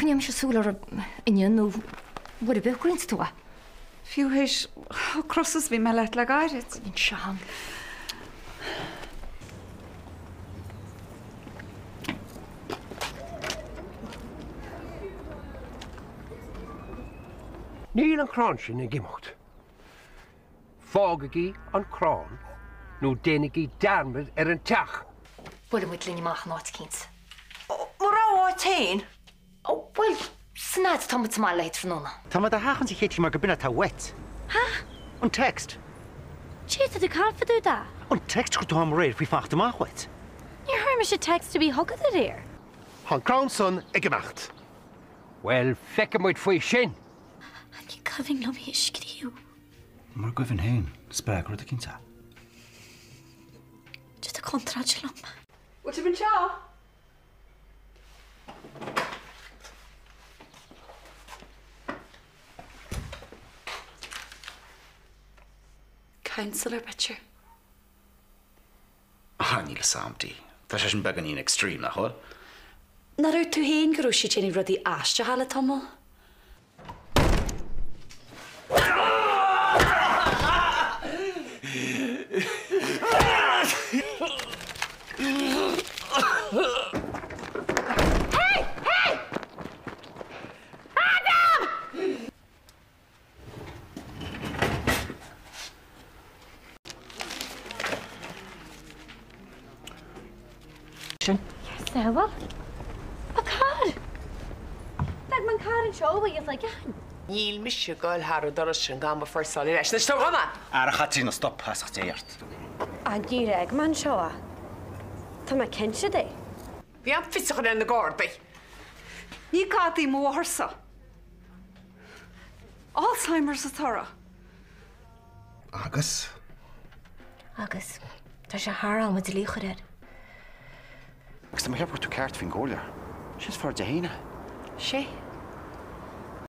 Coinneoidh mise súil orthu inniu nó uair ar bith a shocraíonns tú é. Fiú théis chomh crosta is a bhí mé leat le gairid. Anseo. Níl an crann sin ag imeacht. Fágaigí an crann nó déanaigí dearmad ar an teach! Buailfidh muid linn amach in áit eicínt. Mo rogha áit féin? Ó, bhuel, san fhad atá muid sa mbaile le haghaidh tráthnóna. Tá mé do sheachaint a Chéití mar go b'in atá uait. Há? An text. Cé tá tú ag caint fá dtaobh de? An text a chuir tú chugam aréir faoi fanacht amach uait. Níor chuir mise text ar bith chugat aréir. Tá an crann san ag imeacht. Bhuel, feicfidh muid faoi sin! Ní cuimhin liom é a scríobh. Mura gcuimhin féin, spreag rud eicínt é. Tá tú contráilte liom. Bhfuil sibh anseo? Councillor, b'fhéidir. Ah, níl fhios a'm, Dee. Tá sé sin beagáinín extreme, nach bhfuil? Nach ndúirt tú féin go raibh sí ag déanamh rudaí aisteacha le tamall? Hey! Hey! Adam! Sin. Yes, A carr! Beidh an carr anseo uaidh is ag Níl mise ag goil thar an doras sin gan mo phurse a fháil ar ais. Anois tabhair dhom é! Ara Chaitríona, stop, feasacht Dé ort. Ah, níor fhág mé anseo é. Tá mé cinnte de. Bhí an fios a chur ar na Gardaí. Ní gadaí mo mháthairsa. Alzheimer's atá uirthi. Agus? Agus tá sé thar am an dlí a chur air. Agus tá mé ag ceapadh go raibh tú ceart faoin gcomhairleoir. Sin is fearr Dé hAoine. Sé.